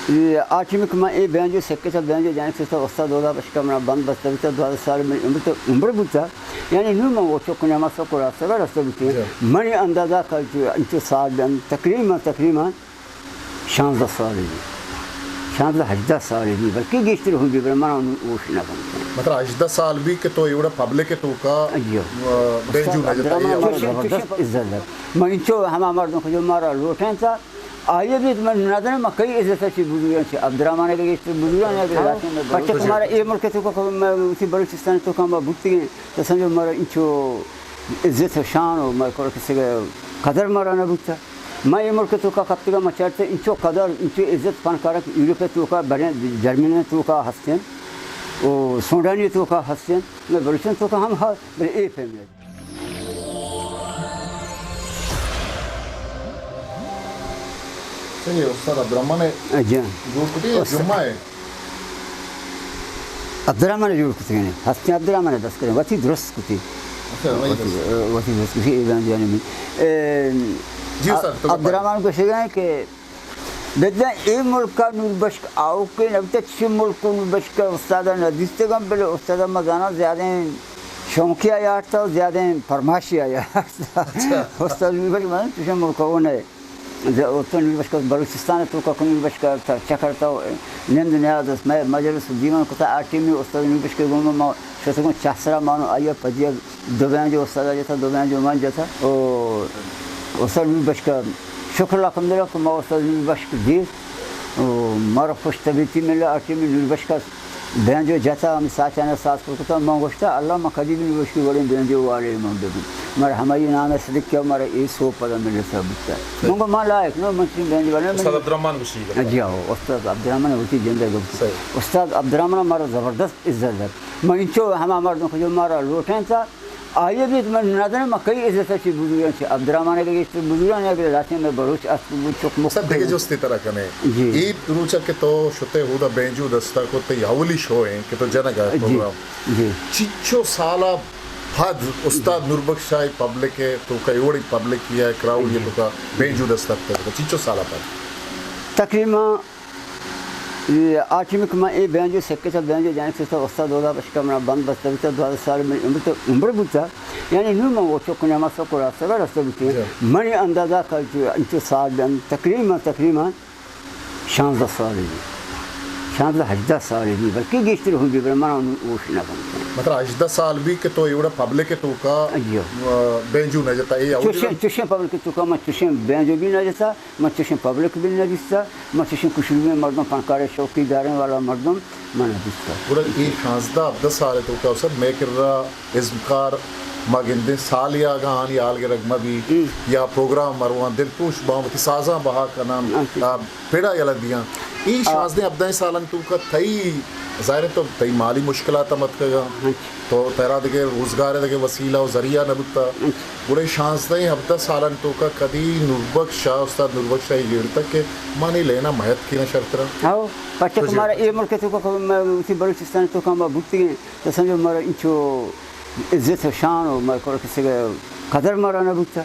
اے آ ٹیمی کہ من اے بینجو سکتا، بینجو جنگ سکتا، استاد اودا بشکا منا بند بستہ بوتا، دوازدہ سال منی عمر تو عمر بوتا، یعنی نوں من وچو کنیا ما سکو راستگا رستہ بوتیں۔ جی۔ منی اندازہ کا جو انچو سال بین تقریباً، تقریباً شانزدہ سال بی، شانزدہ ہژدہ سال بی، بلکہ گیشتر ہوں بی، بلے من انوں ہوش نہ کنت۔ مطلب ہژدہ سال بی کہ تو ایوڑا پبلک توکا، جی۔ آ، بینجو استاد نہ جتا، عبدالرحمن اے مارا اوڑا زبردست عزت دات۔ من انچو ہما مردم کہ جو مارا لوٹیں تا، آئی بیت من نہ داناں، من کئی عزت چی بزرگاں چی عبدالرحمن کے گیشتر بزرگاں یا کہ ہاں۔ لاشیں میں پچک بلوچ۔ مارا اے ملک توکا کہ میں اسی بلوچستان توکا ما بوتگیں، تو سمجھو مارا انچو عزت و شان و مارا کور کسی قدر مارا نہ بوتا۔ ما اے ملک توکا کپتگا ما چارتے انچو قدر، انچو عزت فنکارک یورپ توکا بریں، جرمنی توکا ہستیں، و سوڈانی توکا ہستیں، میں بلوچستان توکا ہم ہست، بلے اے فیملی۔ صحیح ہے، استاد عبدالرحمن ہے۔ جی۔ جوڑ کتی ہے، استاد جمعہ ہے۔ عبدالرحمن جوڑ کتی ہے، ہستیں عبدالرحمن دست کریں، وتی درست کتی۔ اچھا، وہی وتی، درست۔ وتی درست کتی، اے بندیانی میں۔ اے، جی استاد، تو عبدالرحمن گوشگا ہے کہ بدن اے ملکا نور بشک آؤکے نبیتا، چی ملکو نور بشک استادا ندیستگم، بلے استادا مزانا زیادہ شونکی آیارتا و زیادہ پرماشی آیارتا۔ اچھا۔ استاد نور بشک من چشم ملکا وہ نئے۔ ز-، اوتو نور بشکا بلوچستان توکا کہ نور بشکا تا چکر تا نند نیاد است۔ مئے مجلس دیوان کتا آ ٹیمی استاد نور بشکے گوما ما شتگوں چہ سرا مانو آیا پدیا دو بینجو استاد جتا، دو بینجو من جتا۔ او استاد نور بشکا شکر الحمدللہ کہ ما استاد نور بشک دیر۔ او مارا خوش طبیعتی ملا آ ٹیمی نور بشکا بینجو جتا، ہمے ساچانا ساز پر کتا۔ من گوشتا، اللہ من کدی بھی نوشکی وڑیں بینجو والے من ببوں۔ مر ہمائی نام صدق کیا مر اے سو پدا ملتا بوتا۔ من گو، من لائق نو، من چین بینجو والے۔ استاد عبدالرحمن گوشی۔ جی ہو، استاد عبدالرحمن وتی جندے گو۔ صحیح۔ استاد عبدالرحمن مارا زبردست عزت دات۔ من انچو ہما مردم کہ جو مارا لوٹیں تا، آئی بیت من نہ داناں، من کئی عزت چی بزرگاں چی عبدالرحمن کے گیشتر بزرگاں یا کہ لاشیں میں بلوچ است بو چک مخ۔ سر، دگہ جستے ترا کنے۔ جی۔ اے روچا کہ تو شتے ہودا بینجو دستا کو، تئی اولی شو ہیں کہ تو جنگا جی۔ پروگرام۔ جی۔ چیچو سالا پد استاد نور بخش شاہی پبلک ہے توکا، ایوڑی پبلک ہے کراؤڈ ہے جی۔ توکا بینجو دستا کو، چیچو سالا پد؟ تقریباً اے آ ٹیمی کہ من اے بینجو سکتا، بینجو جنگ سکتا، استاد اودا بشکا منا بند بستہ بوتا، دوازدہ سال منی عمر تو عمر بوتا، یعنی نوں من وچو کنیا ما سکو راستگا رستہ بوتیں۔ جی۔ منی اندازہ کا جو انچو سال بین تقریباً، تقریباً شانزدہ سال بی، شانزدہ ہژدہ سال بی، بلکہ گیشتر ہوں بی، بلے من انوں ہوش نہ کنت۔ مطلب ہژدہ سال بی کہ تو ایوڑا پبلک توکا، جی۔ آ، بینجو نہ جتا، اے اولی چوشیں، چوشیں پبلک توکا من چوشیں بینجو بھی نہ جتا۔ من چشیں پبلک بھی نہ دیستا، من چشیں کشوری مردم، فنکار شوقی داریں والا مردم من نہ دیستا۔ گڑا اے شانزدہ ہبدہ سال توکا سر مئے کرا ازمکار ما گندیں، سالے آگا آنی حال گرگ مہ بی ہم۔ یا پروگرام مروان دلپروش باں، وتی سازاں بہا کناں، ہم۔ آ، پڑا یلہ دیاں۔ اے آ۔ شانزدہ ہبدہ سالان توکا تئی، ظاہر ہے تو تئی مالی مشکلات ہم اتکگا۔ ہم۔ تو ترا دگہ روزگار ءِ دگہ وسیلہ و ذریعہ نہ بوتا۔ ہم۔ گڑا اے شانزدہ ہبدہ سالانی توکا کدی نوربخش شاہ، استاد نوربخش شاہ ءَ جیڑتگ کہ من اے لین ءَ مہ اتکیناں شرتر ءَ؟ ہو، پرچا کہ مارا اے ملک ءِ توکا کہ ما وتی بلوچستان ءِ توکا ما بوتگیں، تو سمجھو مارا انچو عزت و شان و مارا کسی قدر مارا نہ بوتا۔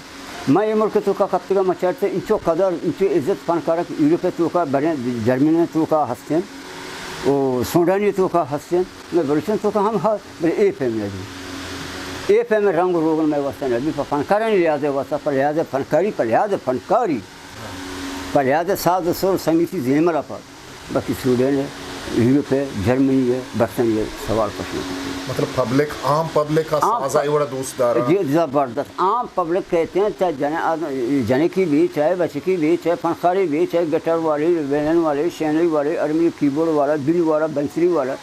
ما اے ملک ءِ توکا کپتگاں، ما چارتیں انچو قدر، انچو عزت فنکارک یورپ ءِ توکا، بریں جرمنی ءِ توکا ہستیں و سوڈانی ءِ توکا ہستیں۔ مئے بلوچانی توکا ہم ہست، بلے اے پیم نہ بی۔ اے پیم رنگ و روگن مئے واسطہ نہ بی، پہ فنکارانی لحاظ ءِ واسطہ، پہ لحاظ فنکاری، پہ لحاظ فنکاری، پہ لحاظ ساز و سر و سنگیتی زیمل ءَ پہ باقی سویڈن ءِ، یورپ ءِ، جرمنی ءِ، برطانیہ ءِ سوال پش نہ کپیت۔ مطلب پبلک، عام پبلک ءَ عام ساز ءَ پ-، اے وڑا دوست داراں؟ جی، زبردست۔ عام پبلک کہتے ہیں، چاہے جن-، جنکی بھی، چاہے بچکی بھی، چاہے فنکاری بھی، چاہے گٹار والے، ویلن والے، شینئی والے، ہارمونی کیبورڈ والا، بن والا، بنسری والا،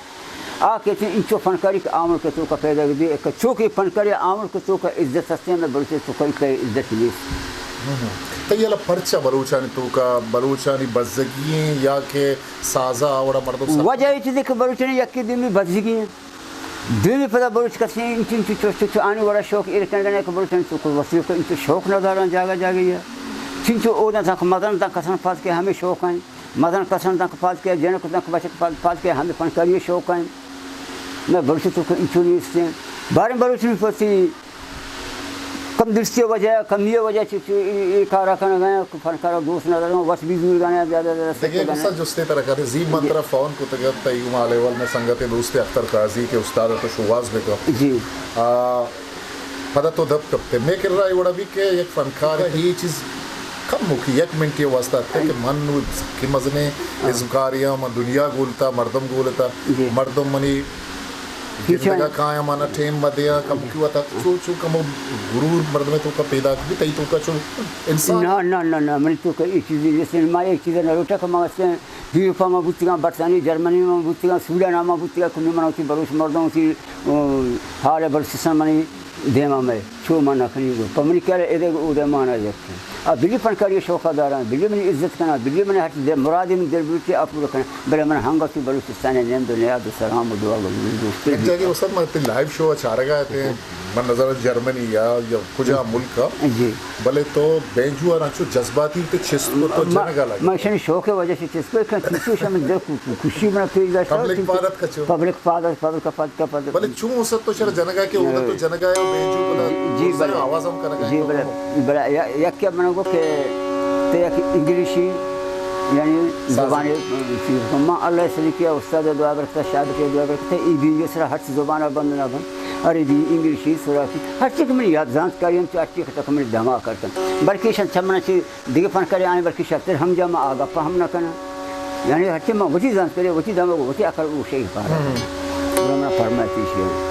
آ کہتے ہیں انچو فنکاری کہ آ ملک ءِ توکا پیدا بی، کہ چونکہ فنکاری آ ملک ءِ توکا عزت ہستیں، مئے بلوچ ءِ توکا کہ عزت نیست۔ ہم۔ تئی ہیال ءَ پرچا بلوچانی توکا، بلوچانی بزگی ایں یا کہ سازا آ وڑا مردم سر؟ وجہ اے چیزے کہ بلوچانی یکی دومی بزگی ایں۔ دومی پدا بلوچ کسے انچو، انچو چو، چو، چو آنی وڑا شوق ایر کنگا نہ کہ بلوچانی توکا وسیع کہ انچو شوق نہ داراں جاگہ جاگہ یا۔ چنچو اوداں تاں کہ مزن تاں کسان پاد کہ ہمے شوق ایں۔ مزن کسان دنک پاد کہ، جنک دنک بچک پاد، پاد کہ ہمے فنکاری شوق ایں۔ مئے بلوچ ءِ توکا انچو نیستیں۔ باریں بلوچ بھی پرسی کم درستی وجہ، کمی وجہ چہ، چہ اے، اے کارا کنگا ہیں، کہ فنکارا دوست نہ دارن، وش بھی زور گانے زیادہ زیادہ دگہ سکتے گانے۔ سر جستے ترا کرے، زی من ترا فون کتگ ات، تئی گوں ماں لیول میں سنگت دوست اختر قاضی کہ استاد تو شواز بکا۔ جی۔ آ، پدا تو دپ کپتے۔ میں کرا اے وڑا بھی کہ یک فنکار ہے، یہ چیز کم مکی، یک منٹی واسطہ تے کہ من نو کہ مزنے ہاں۔ ازمکاریاں، من دنیا گولتا، مردم گولتا، جی۔ مردم منی گندگا کایاں، مانا ٹیم مدیا، کمکی وتا چو، چو کمو غرور مردمے توکا پیدا بی، تئی توکا چو انسان۔ نہ، نہ، نہ، نہ، منی توکا اے چیزے نیست۔ ما اے چیزا نہ لوٹا کہ ما استیں یورپا ما بوتگاں، برطانیہ، جرمنی ما بوتگاں، سوڈانا ما بوتگاں، کمی منا وتی بلوچ مردم وتی، ام، حال بلوچستان منی دیما مئے چو من نہ کنی گو۔ پہ منی خیال ادے گو اودے مانا یک۔ آ بلی فنکاری شوقا داراں، بلی منی عزت کناں، بلی منی ہر چیز مرادی من دل بوتی آ پورا کناں۔ بلے من ہنگا تو بلوچستان نیم دنیا دو سلام و دعا گو دوست۔ یک جاگے استاد من تئی لائیو شو چارگا تے، من نظر جرمنی یا، یا کجا ملک۔ جی۔ بلے تو بینجو آ رنچو جذباتی تے چست کو تو ما، جنگا لگا۔ ما شنی شوق وجہ سے چست کو، کن چیزی شم دل کو، کو، خوشی بنا تو ایجا شو۔ پبلک پادت کچو۔ پبلک پادت، پبلک پادت۔ بلے چون است تو شر جنگا کہ اودا تو جنگا ہے، بینجو پدا جی، جی، بلے۔ آواز ہم کنگا ہے جی، تو بلے، بلے، یا، یک کیا منو گو کہ تے یک انگلیشی، یعنی ساز۔ زبان چیز کو۔ ما اللہ سلیکی استاد دعا برکتا، شاگرد دعا برکتا، ای بینجو سرا ہر چی زبان بند نہ بند۔ ارے دی انگلیشی سرا کی، ہر چی کہ من یاد زانت کاری ہم چی ہر چی کہ تک من دماغ کرتا۔ بلکہ شن چمنا چی دیگه فنکاری آئیں، بلکہ شرتر ہم جا ما آ گپا ہم نہ کناں۔ یعنی ہرچی ما وتی زانت کرے، وتی دماغ، وتی عقل، او شے کار۔ ہم۔ گڑا منا فرمائش ایشی ہے۔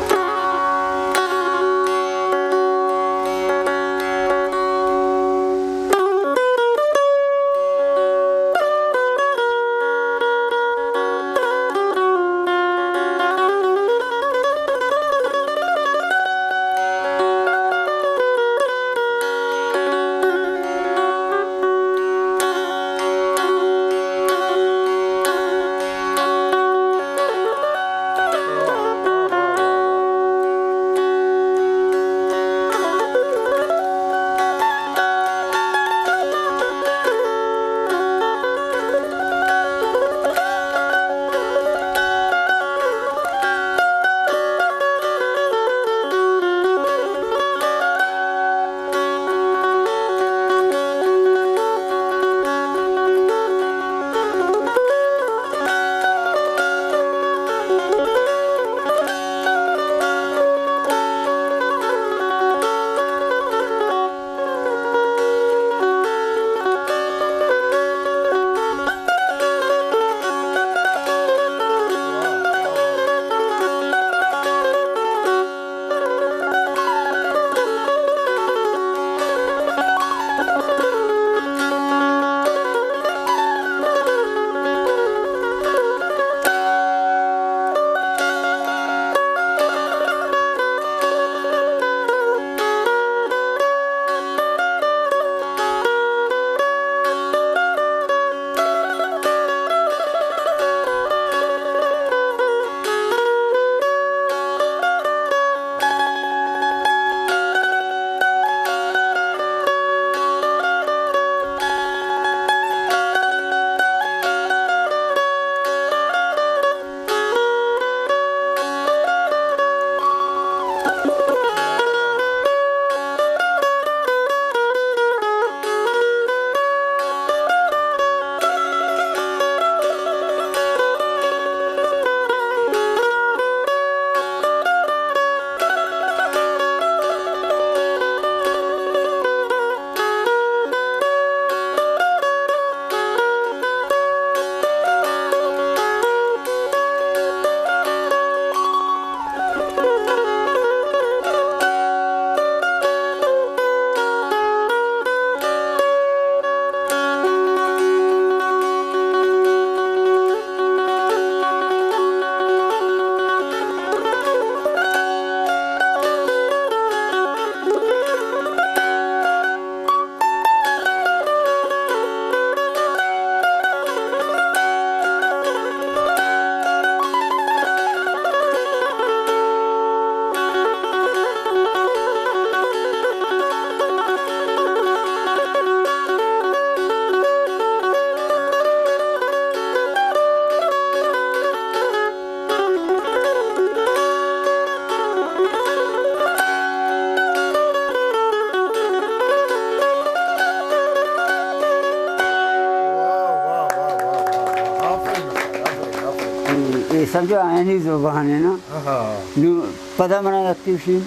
اے سمجھو آیانی زبان ہے نا۔ ہاں۔ نو پدا منا یکی شی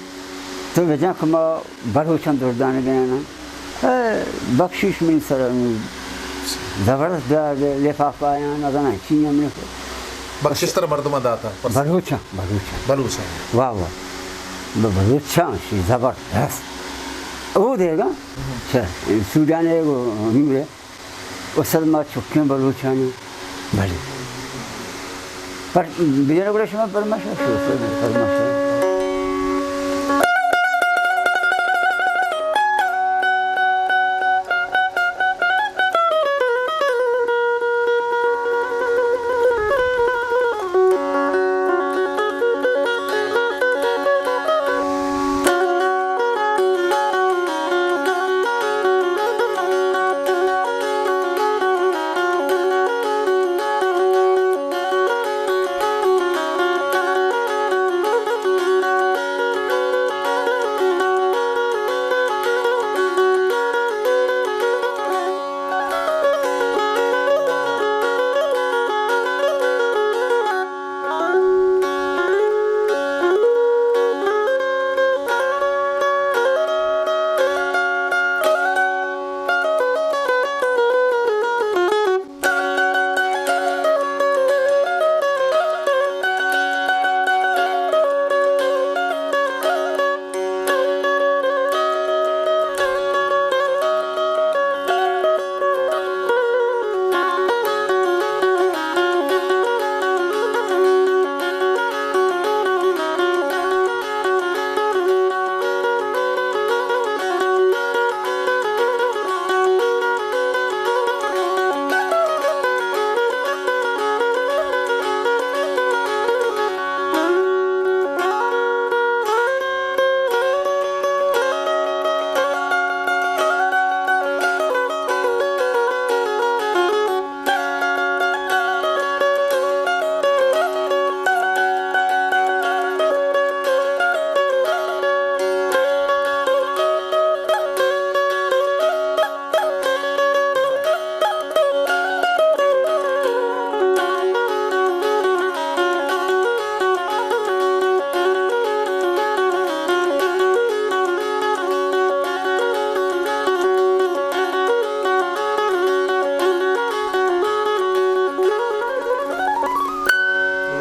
تو بجان کہ ما بلوچاں دردان گئے نا۔ اے بخشش من سر زبردست دا، دا لفافہ آیاں، نزاناں چی ہم لکھ۔ بخشش تر مردماں داتا؟ بلوچاں، بلوچاں۔ بلوچاں۔ واہ واہ۔ ب-، بلوچاں شی زبردست۔ او دیگا، چہ سوڈان ہے وہ ہمرے۔ استاد ما چکیں بلوچانی۔ بلے۔ پر بجن گڑا شما پرماش شو، استاد پرماش۔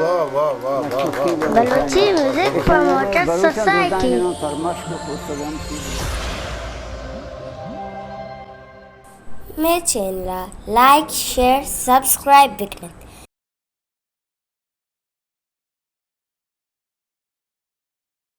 واہ، واہ، واہ، واہ، واہ۔ Balochi music promoter society. مئے چینل ءَ لائک، شیئر، سبسکرائب بکنت۔